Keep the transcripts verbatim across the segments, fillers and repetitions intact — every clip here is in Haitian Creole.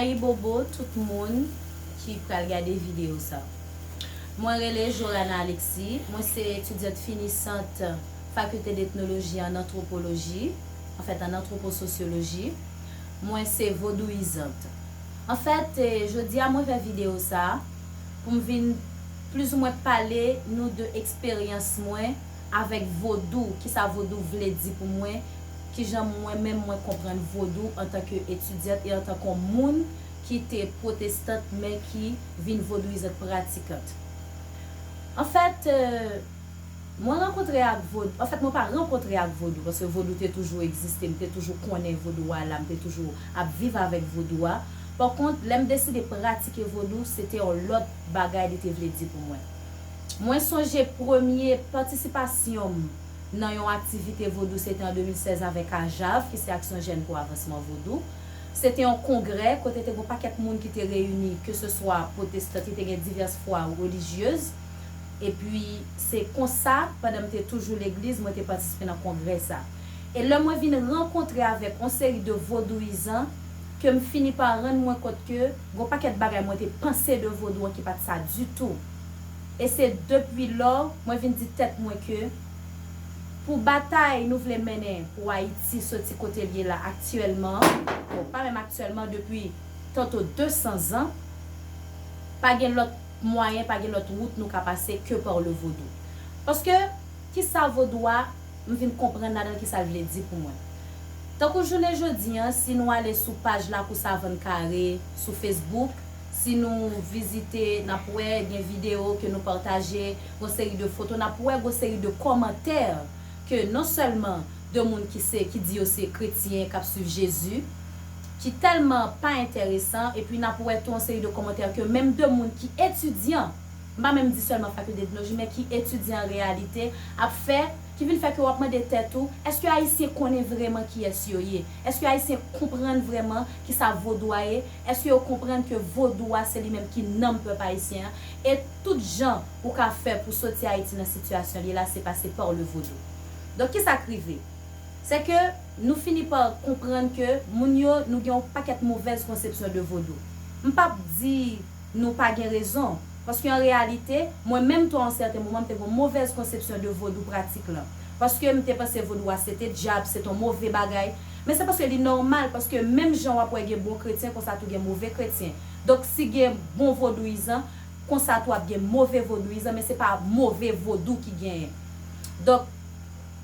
Ayibobo tout moun ki pral gade videyo sa. Mwen rele Jorana Alexis, mwen se etidyant finisant Fakilte d'Etnoloji an Antwopoloji, anfèt an Antwopososyoloji. Mwen se vodouyizant. Anfèt, eh, jodi a mwen fè videyo sa pou m vin plizoumwen pale nou de eksperyans mwen avèk vodou, kisa vodou vle di pou mwen, kijan mwen menm mwen konprann vodou antanke etidyant e antanke yon moun ki te pwotestant men ki vin vodouyizant pratikant. Anfèt, eh, mwen rankontre ak vodou, anfèt mwen pa rankontre ak vodou, paske vodou te toujou egziste, m te toujou konnen vodou a la, m te toujou ap viv avèk vodou a. Pakont, lè m deside pratike vodou, se te yon lòt bagay li te vle di pou mwen. Mwen sonje premye patisipasyon m nan yon aktivite vodou, se te an de mil sèz avèk AJAV, ki se Aksyon Jèn pou Avansman Vodou. Se te yon kongrè kote te gen yon pakèt moun ki te reyini, ke se swa pwotestan, ki te gen divès fwa relijyez. Epi, se konsa, pandan m te toujou legliz, mwen te patisipe nan kongrè sa. E lè mwen vin rankontre avèk yon seri de vodouyizan, ke m fini pa rann mwen kont ke gen yon pakèt bagay mwen te panse de vodou an ki pa t sa ditou. E se depi lò, mwen vin di tèt mwen ke pou batay nou vle mennen pou Ayiti soti kote l ye la aktyèlman, bon, pa menm aktyèlman, depi tanto de san zan, pa gen lòt mwayen, pa gen lòt wout nou ka pase ke par le vodou. Paske, kisa vodou a, m vin konprann ladan l kisa l vle di pou mwen. Tankou jounen jodi an, si nou ale sou paj Lakou Savann Kare sou Facebook, si nou vizite, n ap wè gen videyo ke nou pataje, gon seri de foto, n ap wè gon seri de kòmantè ke non sèlman de moun ki se, ki di yo se kretyen, k ap swiv Jezi, ki tèlman pa enteresan, epi n ap wè tou yon seri de kòmantè ke menm de moun ki etidyan, m pa menm di sèlman fakilte d'etnoloji, men ki etidyan an reyalite, ap fè, ki vin fè ke w ap mande tèt ou, èske Ayisyen konnen vrèman kiyès yo ye? Èske Ayisyen konprann vrèman kisa vodou a ye? Èske yo konprann ke vodou a se li menm ki nanm pèp ayisyen an? E tout jan ou ka fè pou soti Ayiti nan sitiyasyon li ye la, se pase par le vodou. Donk, kisa k rive? Se ke nou fini pa konprann ke moun yo, nou gen yon pakèt movèz konsepsyon de vodou. M p ap di nou pa gen rezon, paske an reyalite, mwen menm tou, a yon sèten moman, m te gen yon movèz konsepsyon de vodou pratik lan. Paske m te panse vodou a se te dyab, se te yon move bagay. Men se paske li nòmal, paske menm jan w ap wè gen bon kretyen, konsa tou gen move kretyen. Donk, si gen bon vodouyizan, konsa tou ap gen move vodouyizan, men se pa move vodou ki genyen. Donk,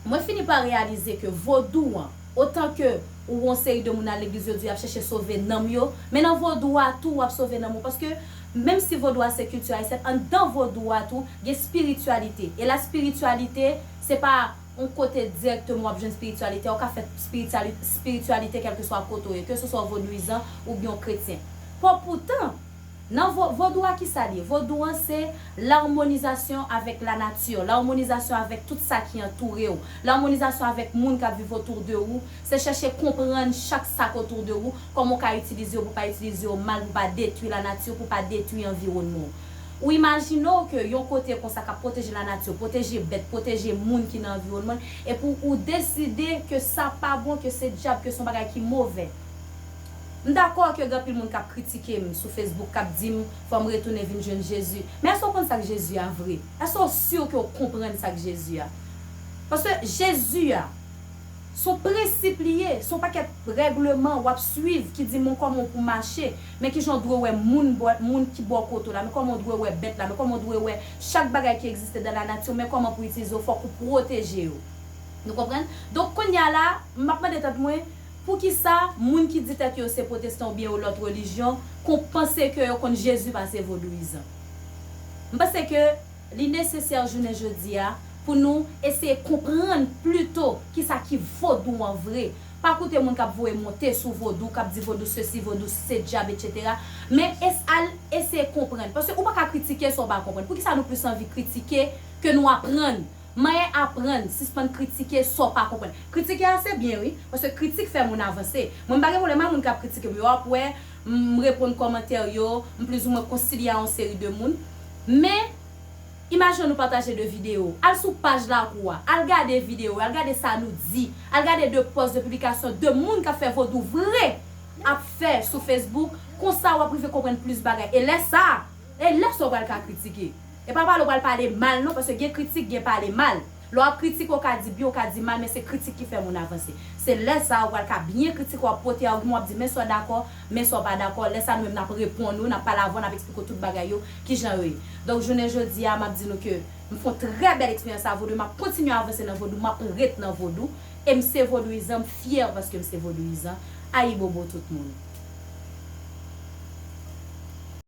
mwen fini pa reyalize ke vodou an, otan ke ou wè yon seri de moun al legliz, yo di y ap chèche sove nanm yo, men nan vodou a tou, w ap sove nanm ou. Paske, menm si vodou a se kilti ayisyèn, anndan vodou a tou, gen espirityalite. E la espirityalite, se pa yon kote dirèkteman w ap jwenn espirityalite a, ou ka fè espirityali-, espirityalite kèlkeswa kote w ye, ke se swa w vodouyizan oubyen w kretyen. Pou, poutan, nan vo-, vodou a, kisa l ye? Vodou an se larmonizasyon avèk lanati, larmonizasyon avèk tout sa ki antoure w, larmonizasyon avèk moun k ap viv otou de ou, se chèche konprann chak sa k otou de ou, kòman w ka itilize yo pou w pa itilize yo mal, pou w pa detwi lanati, pou w pa detwi anviwònman w. Ou imajine w ke yon kote konsa k ap pwoteje lanati, pwoteje bèt, pwoteje moun ki nan anviwònman l, epi w deside ke sa pa bon, ke se dyab, ke se yon bagay ki move. M dakò ke gen anpil moun k ap kritike m sou Facebook, k ap di m fò m retounen vin jwenn Jezi. Men èske w konn sa k Jezi a vre? Èske w si ke w konprann sa k Jezi a? Paske Jezi a, se yon prensip li ye, se yon pakèt règleman w ap swiv ki di men kòman w pou mache, men kijan w dwe wè moun bò, moun ki bò kote w la, men kòman w dwe wè bèt la, men kòman w dwe wè chak bagay ki egziste dan lanati, men kòman pou itilize yo, fòk ou pwoteje yo. Nou konprann? Donk, kounye a la, m ap mande tèt mwen, poukisa moun ki di tèt yo se pwotestan oubyen yon lòt relijyon, kon panse ke yo konn Jezi pase vodouyizan? M panse ke li nesesè jounen jodi a pou nou eseye konprann plito kisa ki vodou an vre. Pa koute moun k ap voye monte sou vodou, k ap di vodou sesi, vodou se dyab, etsetera. Men es-, al eseye konprann. Paske ou pa ka kritike sa w pa konprann. Poukisa nou plis anvi kritike ke nou aprann? Manyen aprann, sispann kritike sa w pa konprann. Kritike a se byen, wi, paske kritik fè moun avanse. Mwen, m pa gen pwoblèm ak moun k ap kritike m yo, w ap wè, m reponn kòmantè yo, m plizoumwen konsilye a yon seri de moun. Men, imajine nou pataje de videyo. Al sou paj Lakou a, al gade videyo, al gade sa nou di, al gade de pòs de piblikasyon de moun k ap fè vodou vre. ap fè sou Facebook, konsa w ap rive konprann plis bagay. E lè sa, e lè sa w pral ka kritike. E pa pale w pral pale mal non, paske gen kritik, gen pale mal. Lè w ap kritike, w ka di byen, w ka di mal, men se kritik ki fè moun avanse. Se lè sa a, w pral ka byen kritike, w ap pote agiman, w ap di men sa w dakò, men sa w pa dakò. Lè sa a, nou menm n ap reponn ou, n ap pale avè w, n ap eksplike w tout bagay yo, kijan yo ye. Donk, jounen jodi a, m ap di nou ke m fè yon trè bèl eksperyans a vodou, m ap kontinye avanse nan vodou, m ap ret nan vodou, e m se vodouyizan, m fyè paske m se vodouyizan. Ayibobo tout moun.